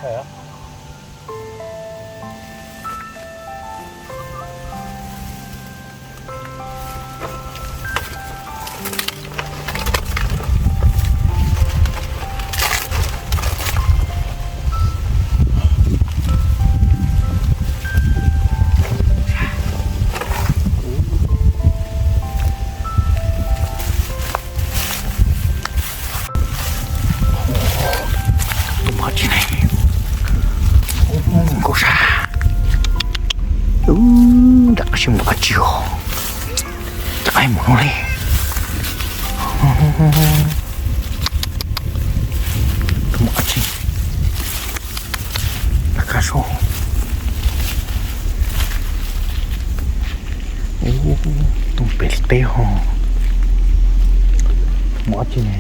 Tus mov tsis ne, nkaus sab, nram qab sim mus dab tsi os, rov qab mus no li. Tus mov dab tsi, rov qab so. Tus pem teb ho, tus mov dab tsi ne.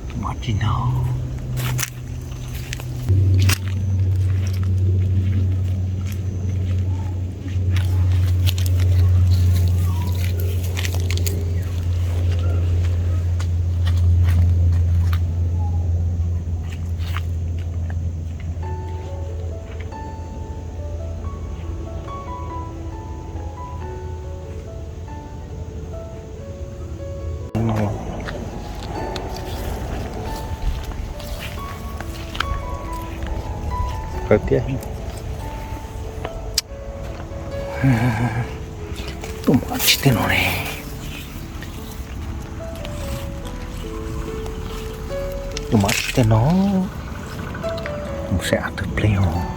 Tus mov dab tsi no. Qawv tiab. Tus mov dab tsi tej no ne. Tus mov dab tsi tej no. Mus saib av twg pleg os.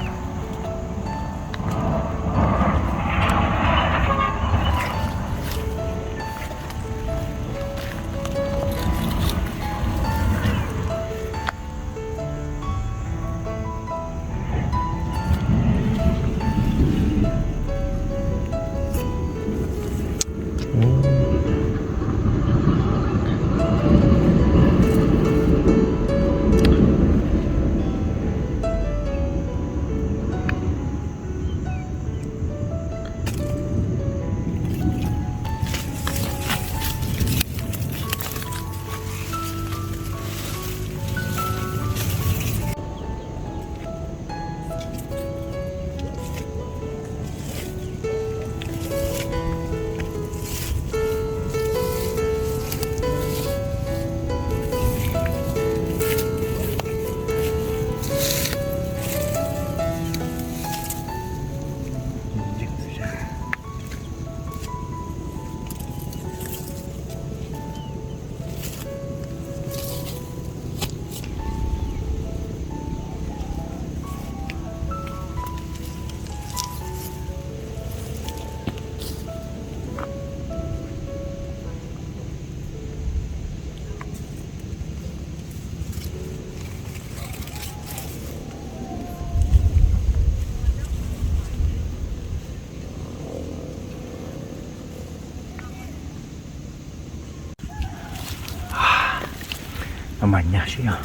No mas nyaj siab,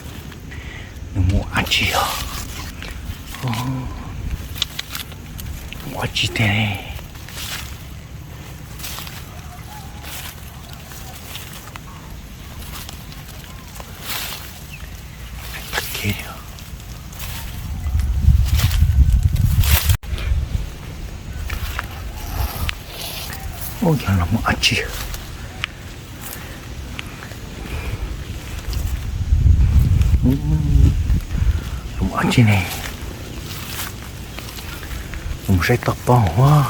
nws mus dab tsi os? Mus dab tsi tiag ne? Ub, yog los mus dab tsi? Los mus dab tsi ne? Los saib toj pob hov.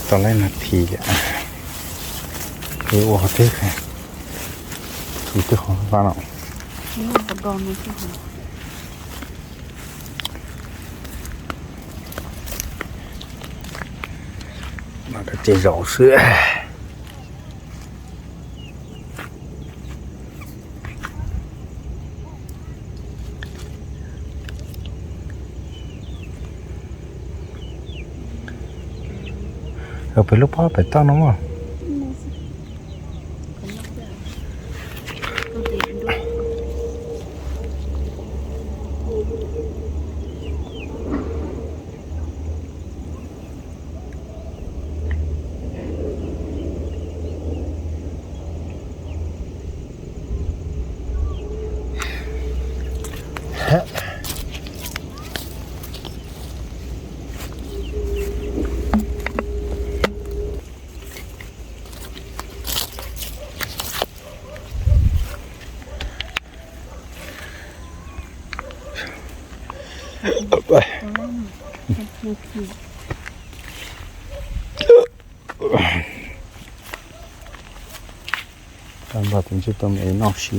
Tau laib nas this li, ua qhov twg, ua twg qhov vaj no. Mas kav tsij zaum xwb. Pem lub pob pem toj no mas. Tau npog tus ntsej tau me noj si.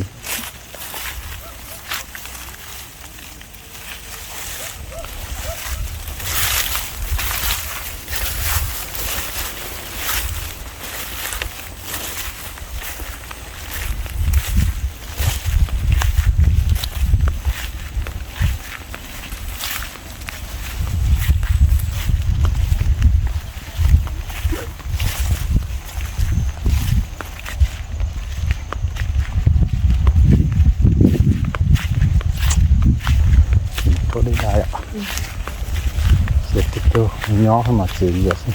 Tuaj deb dai yom. Ces tib tug nyob mas txiav yias xwb.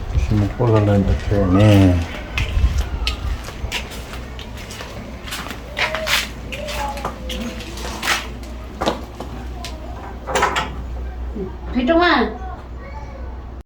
Tab sis mus quaj lawg lawg ntawm tsev ne. Qhib roob a.